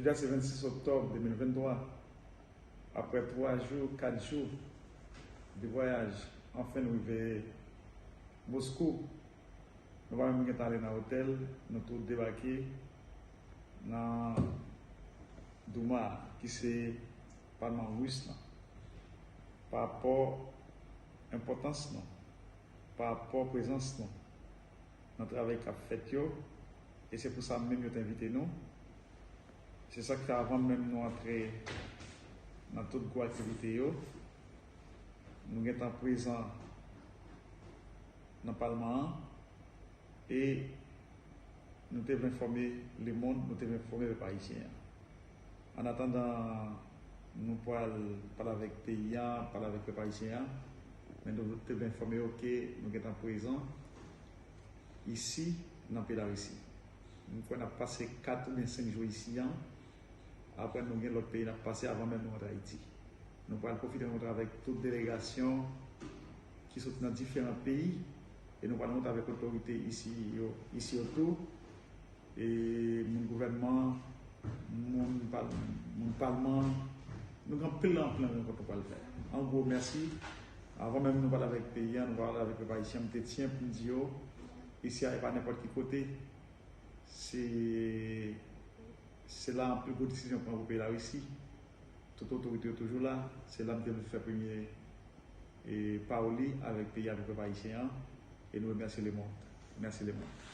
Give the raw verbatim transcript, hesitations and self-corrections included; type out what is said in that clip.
Jodi a se vennsis oktòb de mil venntwa. Apre twa jou, kat jou de vwayaj, anfen nou rive Moskou. Nou pa menm gentan ale nan otèl, nou tou debake nan Douma, ki se palman ris lan. Pa rapò enpòtans nou, pa rapò prezans nou nan travay k ap fèt yo, e se pou sa menm yo te envite nou. Se sa k fè avan menm nou antre nan tout gwo aktivite yo, nou gentan prezan nan palman an, e nou te vle enfòme lemonn, nou te vle enfòme pèp ayisyen an. An atandan nou pral pale avèk peyi a, pale avèk pèp ayisyen an, men nou te vle enfòme yo ke nou gentan prezan isi nan peyi Larisi. M kwè n ap pase kat oubyen senk jou isi an, apre nou gen lòt peyi n ap pase avan menm nou rantre Ayiti. Nou pral pwofite rankontre avèk tout delegasyon ki soti nan diferan peyi, e nou pral rankontre avèk otorite isi yo, isi yo tou, e moun gouvènman, moun pal-, moun palman. Nou gen anpil, anpil rankont nou pral fè. An gwo, mèsi. Avan menm nou pale avèk peyi a, nou pale avèk pèp ayisyen, m te tyen pou m di yo, isi a e pa nenpòt ki kote. Se, se la anpil gwo desizyon pran pou peyi Larisi. Tout otorite yo toujou la. Se la m te vle fè premye, e, pawòl li avèk peyi a, avèk pèp ayisyen an. E nou remèsye lemonn. Mèsi lemonn.